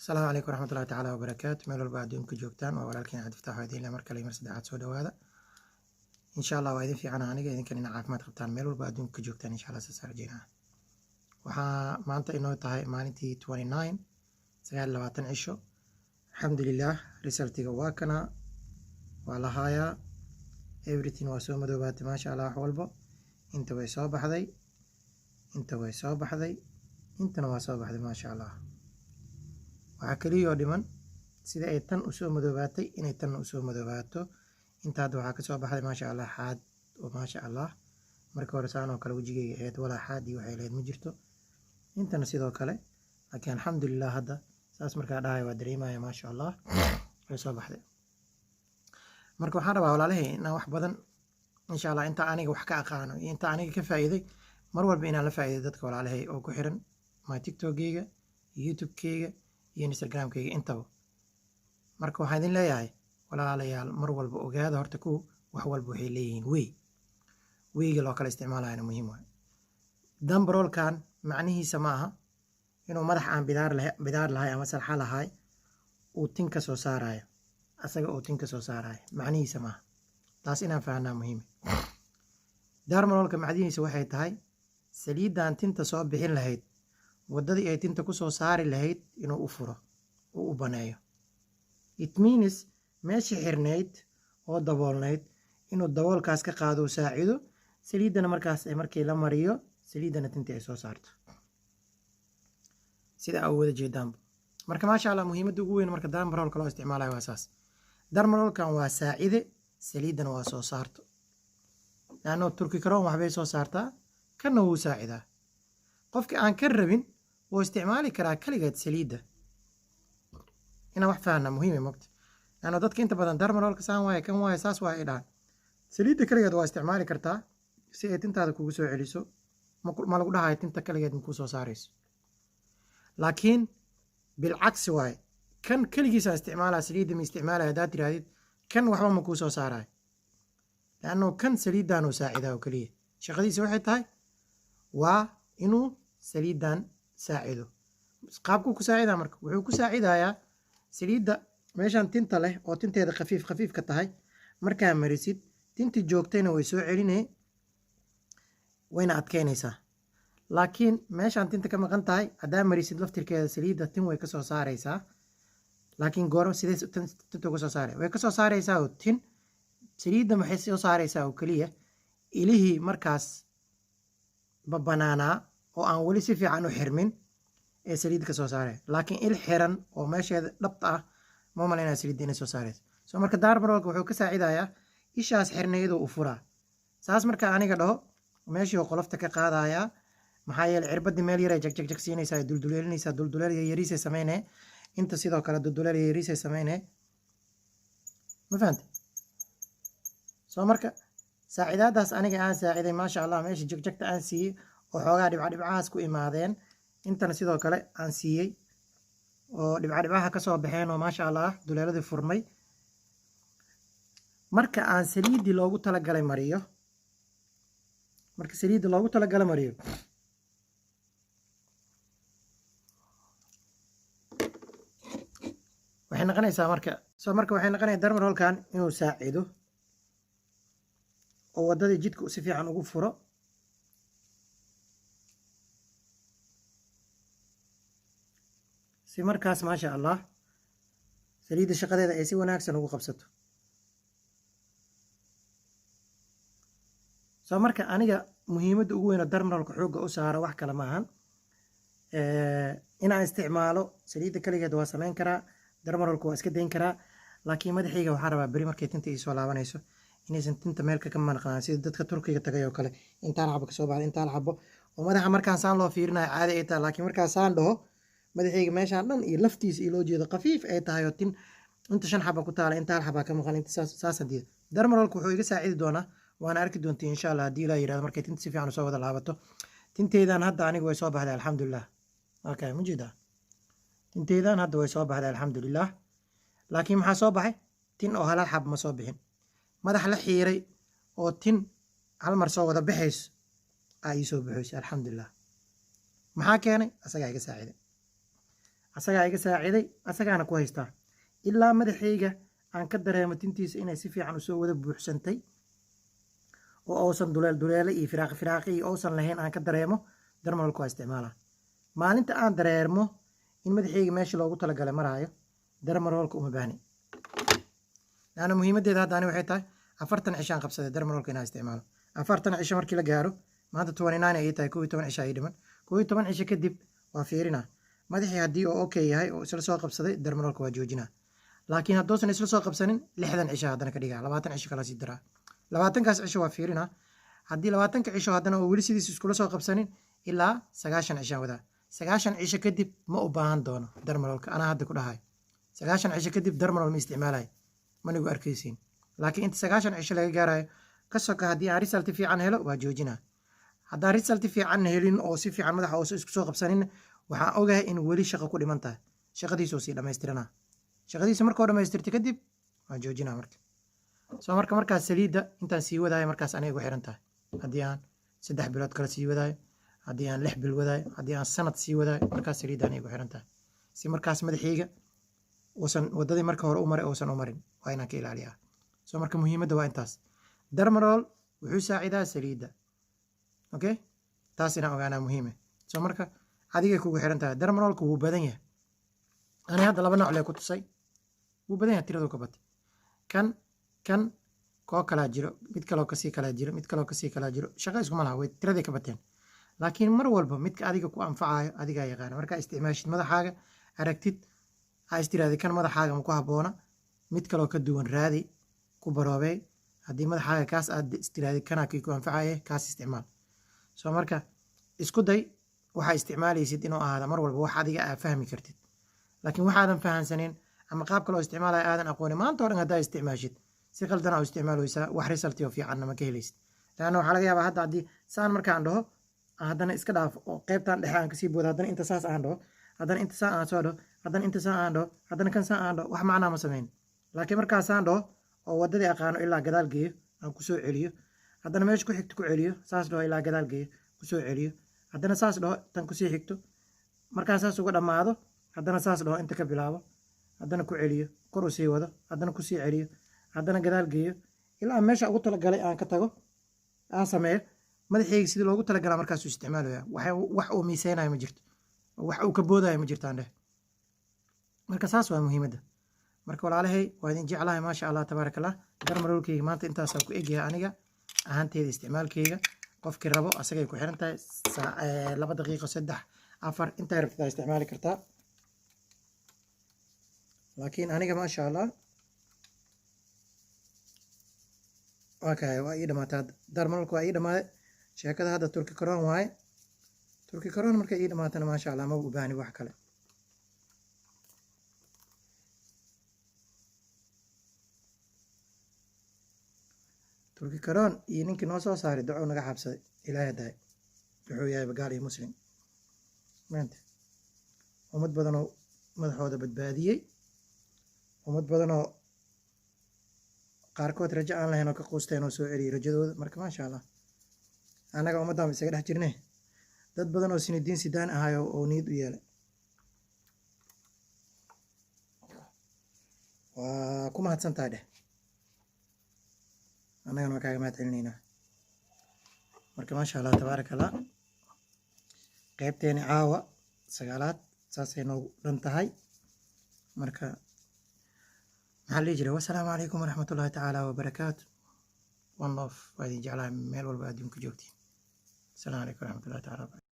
Asalaamu calaykum waraxmatullahi tacaala wabarakaatu. Meel walba adduunka joogtaan, waa walaalkiin Cabdifataax oo idinle mar kale iyo mar saddexaad soo dhawaada. Insha Allah waa idin fiican, aniga idinkan ina caafimaad qabtaan meel walba adduunka ka joogtaan, insha Allah saas rajeynaa. Waxaa maanta inoo tahay maalintii 29, 29 cisho. Alxamdulilah, resultiga waa kana, waa la haayaa. Everything waa soo madoobaatay, maasha Allah. Wax walbo inta way soo baxday, inta way soo baxday, intana waa soo baxday, maasha Allah. Waxaa keliyoo dhiman sida ay tan usoo madoobaatay inay tanna usoo madoobaato. Inta hadda waxaa kasoo baxday, maasha Allah, xaad oo maasha Allah. Marka hore saan oo kale wejigeyga ahayd, walaa xaadii waxay lahayd ma jirto. Intana sidoo kale, laakiin alxamdulilah hadda saas markaa dhahay waa dareemaya, maasha Allah, way soo baxday. Marka waxaan rabaa, walaalahay, inaan wax badan insha Allah inta aniga wax ka aqaano iyo inta aniga ka faa'iiday mar walba inaan la faa'iiday dadka walaalahay oo ku xiran my TikTok-geyga, YouTube-keyga iyo Instagram-keyga intaba. Marka waxaan idin leeyahay, walaalayaal, mar walba ogaada horta kow, wax walba waxay leeyihiin wey weyga loo kala isticmaalayana muhiim waay. Derma rollerkan macnihiisa ma aha inuu madax aan bidaar lahay, bidaar lahay ama salxa lahay uu tin ka soo saarayo, asaga uu tin ka soo saarayo macnihiisa maaha. Taas inaan fahanaa muhiim. Derma rollerka macnihiisa waxay tahay saliiddan tinta soo bixin lahayd, waddadii ay tinta ku soo saari lahayd inuu u furo, uu u baneeyo. It means meeshii xirnayd oo daboolnayd inuu daboolkaas ka qaado, uu saacido saliiddana. Markaas markii la mariyo saliiddana, tintii ay soo saarto sida aa wada jeedaanba. Marka maasha Allah, muhiimadda ugu weyn marka derma rollerka loo isticmaalayo waa saas. Derma rollerkan waa saacide, saliiddana waa soo saarto. Laanno Turki karoon waxbay soo saartaa, kanna wuu saacidaa. Qofka aan ka rabin wuu isticmaali karaa kaligeed saliidda. Inaan wax fahanaa muhiim mogta, laanno dadka inta badan derma rollerka saan waaye, kan waaye, saas waaye ay dhahaan. Saliidda kaligeed waa isticmaali kartaa si ay tintaada kugu soo celiso. Ma lagu dhahayo tinta kaligeed makuu soo saarayso, laakiin bilcagsi waaye. Kan keligiisaa isticmaalaa, saliidda ma isticmaalaya haddaad tirahdid, kan waxba ma kuu soo saarayo, leanno kan saliiddaanuu saacidaa oo keliya. Shaqadiisa waxay tahay waa inuu saliiddan saacido. Qaabkuu ku saacidaa marka, wuxuu ku saacidayaa saliidda meeshaan tinta leh oo tinteeda khafiif khafiifka tahay markaa marisid, tinti joogtayna way soo celinee, wayna adkeynaysaa. Laakiin meeshaan tinta ka maqan tahay haddaa marisid laftirkeeda saliidda, tin way kasoo saaraysaa. Laakiin gooro sidee tinta uga soo saaray? Way kasoo saaraysaa oo tin saliidda waxay soo saaraysaa oo keliya ilihii markaas babanaanaa oo aan weli si fiican u xirmin ee saliid ka soo saaraya. Laakiin il xiran oo meesheeda dhabta ah ma malaynaya saliidda inay soo saarayso. So marka derma rollerka wuxuu ka saacidayaa ishaas xirnaydoo u furaa. Saas marka aniga dhaho, meeshii oo qolofta ka qaadayaa. Maxaa yeelay cirbadii meel yaray jag jag jag siinaysaa, dulduleelinaysaa, dulduleel yariisay sameynee. Inta sidoo kale dulduleel yariisay sameynee, ma fahante? Soo marka saacidaadaas aniga aan saaciday, maasha Allah, meesha jagjagta aan siiyey oo xoogaa dhibca dhibcahaas ku imaadeen, intana sidoo kale aan siiyey oo dhibca dhibcaha kasoo baxeen oo maasha Allah duleeladii furmay. Marka aan saliiddii loogu talagalay mariyo, marka saliidda loogu talagalay mariyo, waxay noqonaysaa marka, soo marka waxay noqonaya derma rollerkan inuu saacido oo waddadii jidka si fiican ugu furo. Si markaas maasha Allah saliidda shaqadeeda ay si wanaagsan ugu qabsato. Soo marka aniga muhiimadda ugu weyn oo derma rollerka xoogga u saaro wax kale maahan. Inaan isticmaalo saliidda kaligeed waa sameyn karaa, derma rollerka waa iska dayn karaa, laakiin madaxayga waxaa rabaa beri markay tinta iisoo laabanayso inaysan tinta meel ka manaqnaan, sida dadka Turkiga tagay oo kale, intaan xabo kasoo baxda, intaan xabo oo madaxa markaan saan loo fiirinayo caadi ay tahay. Laakiin markaan saan dhaho, madaxayga meeshaan dhan iyo laftiisa iyo loo jeedo khafiif ay tahay oo tin inta shan xaba ku taala, inta hal xabaa ka maqan, inta saas saasaan diida. Derma rollerka wuxuu iga saacidi doonaa, waana arki doontii insha Allah haddii Ilaa yirahdo, markay tinta si fiican usoo wada laabato. Tinteydan hadda aniga way soo baxday, alxamdulilah. Okay, ma jeedaa? Tinteydan hadda way soo baxday, alxamdulilah. Laakiin maxaa soo baxay? Tin oo halal xab ma soo bixin. Madax la xiiray oo tin hal mar soo wada baxayso aa ii soo baxayso, alxamdulilah. Maxaa keenay? Asagaa iga saaciday. Asagaa iga saaciday, asagaana ku haystaa ilaa madaxayga aan ka dareemo tintiisa inay si fiican usoo wada buuxsantay oo uusan duleel duleele iyo firaaqi firaaqi iyo uusan lahayn aan ka dareemo. Derma roller-ka waa isticmaalaa. Maalinta aan dareermo in madaxayga meesha loogu talagalay maraayo, derma roller-ka uma baahni. Laanna muhiimaddeeda hadda ani waxay tahay 40 cishaan qabsaday derma roller-ka inaan isticmaalo. 40 cisho markii la gaaro, maanta 29 ay tahay, 11 cisho ay dhiman. 11 cisho kadib waa fiirinaa madaxii. Haddii oo okay yahay oo isla soo qabsaday, derma roller-ka waa joojinaa. Laakiin hadduusan isla soo qabsanin, 60 cisho haddana ka dhigaa, 20 cisho kala sii daraa. 20-kaas cisho waa fiirinaa. Haddii 20-ka cisho haddana oo weli sidiis iskula soo qabsanin, ilaa 90 cishaan wadaa. 90 cisho kadib ma u baahan doono derma roller-ka. Anaa hadda ku dhahay, 90 cisho kadib derma roll ma isticmaalayo, manigu arkaysiin. Laakiin inta 90 cisho laga gaarayo ka soka, haddii aan result fiican helo, waa joojinaa. Haddaan result fiican helin oo si fiican madaxa oosa isku soo qabsanin, waxaan ogahay in weli shaqo ku dhiman tahay. Shaqadiisoo sii dhammaystiranaa. Shaqadiisa markoo dhammaystirta kadib waan joojinaa. Marka soo marka markaas saliidda intaan sii wadaayo, markaas anay igu xiran tahay. Haddii aan 3 bilood kale sii wadaayo, haddii aan 6 bil wadaayo, haddii aan sanad sii wadaayo, markaas saliidda anay igu xiran tahay. Si markaas madaxayga uusan waddadii marka hore u maray uusan u marin, waa inaan ka ilaaliyaa. So marka muhiimadda waa intaas. Derma roll wuxuu saacidaa saliidda, okay? Taas inaan ogaanaa muhiime. So marka adigay kugu xiran tahay. Derma roll-ka wuu badan yahay. Ani hadda laba nooc lee ku tusay. Wuu badan yahay, tiradu ka batay. Kan kan koo kalaa jiro, mid kaloo kasii kalaa jiro, mid kaloo kasii kalaa jiro. Shaqo iskuma laha, way tiraday ka bateen. Laakiin mar walba midka adiga ku anfacayo adigaa yaqaana. Markaa isticmaashid, madaxaaga aragtid, ha istiraadi kan madaxaaga ma ku habboona, mid kaloo ka duwan raadi, ku baroobey. Haddii madaxaaga kaas aad istiraadi kanaa kii ku anfacaye, kaas isticmaal. So marka isku day waxaa isticmaalaysid inuu ahaada mar walba wax adiga aa fahmi kartid. Laakiin waxaadan fahansanin ama qaab kaloo isticmaalaya aadan aqoonin, maanta o dhan haddaa isticmaashid, si qaldan aa u isticmaaleysaa, wax result oo fiicanna ma ka helaysid. Laanna waxaa laga yaabaa hadda haddii saan markaan dhaho, haddana iska dhaafo oo qaybtan dhexe aan kasii boodo, haddana inta saas aan dhaho, haddana inta saa aan soo dhaho, haddana inta saa aan dhaho, haddana kan saa aan dhaho, wax macnaa ma samayn. Laakiin markaasaan dhaho oo waddadii aqaano ilaa gadaal geeyo, aan kusoo celiyo, haddana meesha ku xigto ku celiyo, saas dhaho, ilaa gadaal geeyo, kusoo celiyo, haddana saas dhaho, tan kusii xigto, markaa saas uga dhammaado, haddana saas dhaho, inta ka bilaabo, haddana ku celiyo, kor u sii wado, haddana kusii celiyo, haddana gadaal geeyo, ilaa meesha ugu talagalay aan ka tago, aan sameeyo, madaxayga sidii loogu talagalaa markaasuu isticmaalaya. Wax uu miiseynayo ma jirto, wax uu ka boodayo ma jirtaan dheh. Marka saas waa muhiimadda. Marka walaalahay, waa idin jeclahay. Maasha Allah, tabaaraka Allah. Derma roll-keyga maanta intaasaan ku egyahay aniga ahaanteyda isticmaalkeyga. Qofkii rabo asagay ku xiran tahay. 2 daqiiqo, 3, 4, intay rabtid aa isticmaali kartaa. Laakiin aniga, maasha Allah, waa kahay, waa ii dhamaatay hadda. Derma roll-ka waa ii dhamaaday. Sheekada hadda Turki Crown waaye. Turki Crown markay ii dhamaatana, maasha Allah, ma u baahni wax kale. Turki Crown iyo ninkii noo soo saaray dacow naga xabsaday, Ilaahay dahay wuxuu yahay gaal iyo muslim. Maanta ummad badanoo madaxooda badbaadiyey, ummad badanoo qaarkood rajo aan lahayn oo ka quusteen oo soo celiyey rajadooda. Marka maasha Allah, annaga ummaddan isaga dhex jirne, dad badan oo sinidiin sidaan ahayo oo niyad u yeelay, waa ku mahadsan tahay dheh. Annagana waa kaaga mahad celinaynaa. Marka maasha Allah, tabaaraka Allah, qaybteeni caawa sagaalaad saasay noogu dhan tahay. Marka maxaa la dhihi jiray? Wasalaamu calaykum waraxmatullahi tacaala wabarakaatu. One love, waa idin jeclahay meel walba adduunka joogtiin. Asalaamu calaykum waraxmatullahi taala wabarakatu.